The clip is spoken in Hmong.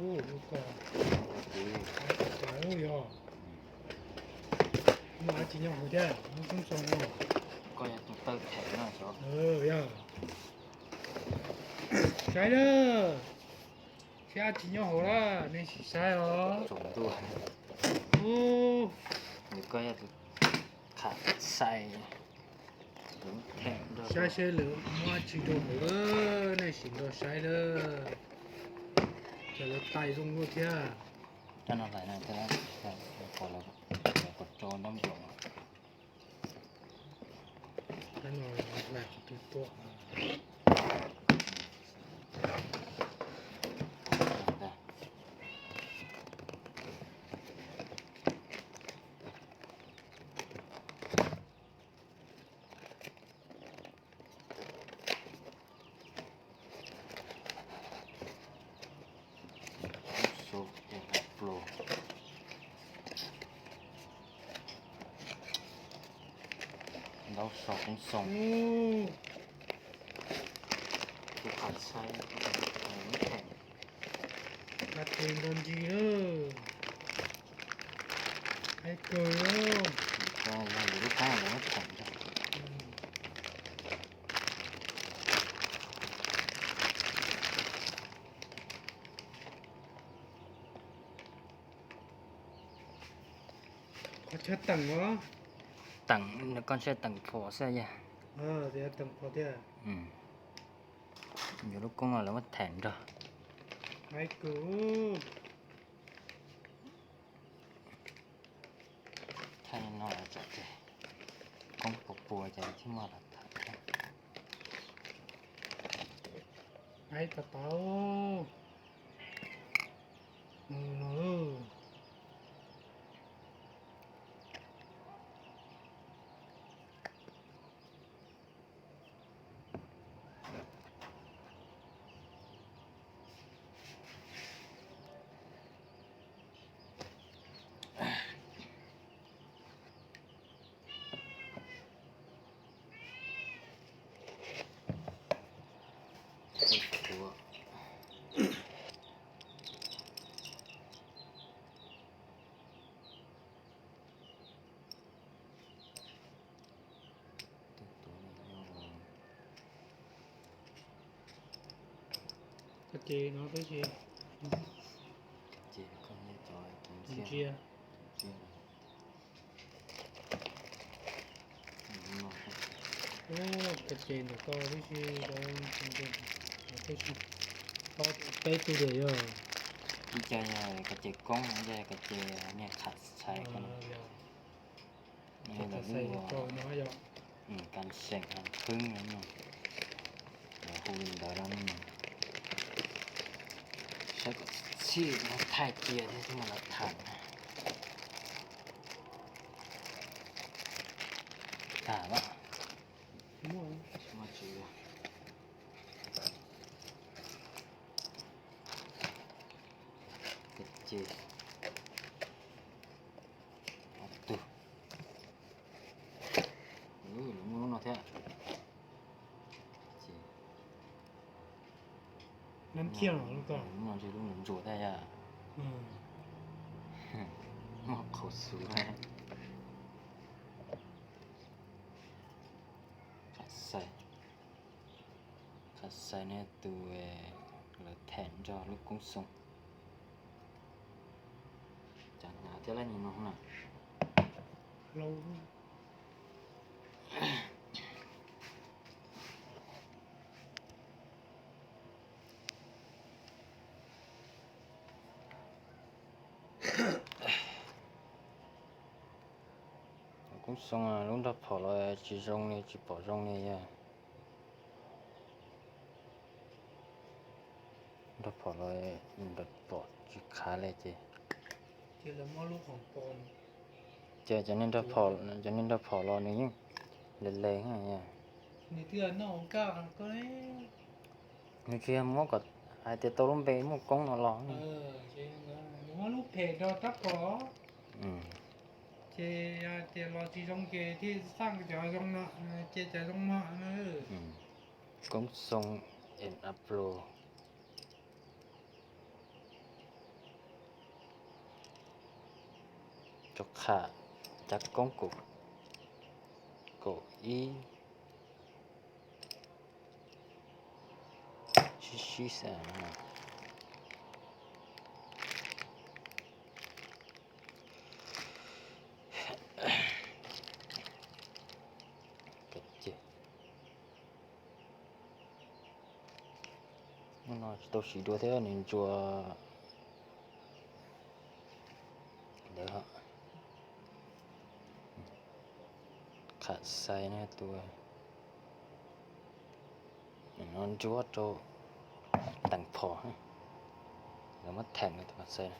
Ub, lub ko, yog, muaj dab tsi nyob hauv thiab, lub koob xoom no. Koj yog tus taw them no xyov. Yog, saib na, saib dab tsi nyob hauv na, nej sim saib os. Tsaus ntuj, ub, nws koj yog tus tham sai. Saib seb lawv muab dab tsi rau hauv, nej sim nrog saib na. Ces lawv tais zoo luaj thiab. Tab no hlais no thiab, lawv kom rau nrob nplaum. Tab no hlais qhov twg tuaj. Ntaub so koob xoom. Tus qhav txhais, qhav txhais ntog ntsis lawm. Haib kawg lawm. Yog lub qab lawv muab theem ntag. Qhov chaw teem os. Teem, koj ntshe teem phom xwb yog. Teem phom thiab. Yuav lub koob no lawv muab theem nrog. Haib kawg. Thaij no tsam ces koob puas puas ces thiaj muaj los tham thiab. Haib tau tau. Koj ces no twb tsis ntsia. Koj ces ntawm ko twb tsis, twb tsis, peb tug tiag yog. Ib co yog koj ces koob, ib co yog koj ces niag qhav txhais ko. Kav seem heev phwb no, lawv hu li ntawd no. Saib kom txhij no thaij cia thiab thiaj mam li tham. Tham lawm. Muaj tsis muaj. Ces ob tug. Muaj lub no thiab. Lub no ntshe lub ntsuas thiab yog. Muaj qhauv xwb. Qhav xais, qhav xais ne tus lawv them nrog lub koob xoom. Cas hnav thiab lab nyuag no na. Koob xoom lub nrog phom los tsis zoo li, tsis pom zoo li yog. Nrog phom los pom tsis khav li ces. Ces cov niag nrog phom los nws yeej le le. Nws tsis yog muab kom hais tias tau lub npe muaj koob no los. Ces tias los tsis zoo ces thiaj xaj cov zoo no, ces cov zoo no. Koob xoom en aplo. Rau qham cov koob kaum ib, sib sib xwb. Hnub no tsis tau siv dua thiab, nws ntsuas ntawd. Qham xais no tus no ntsuab rau ntees phom, lawv muab theem tus qham xais.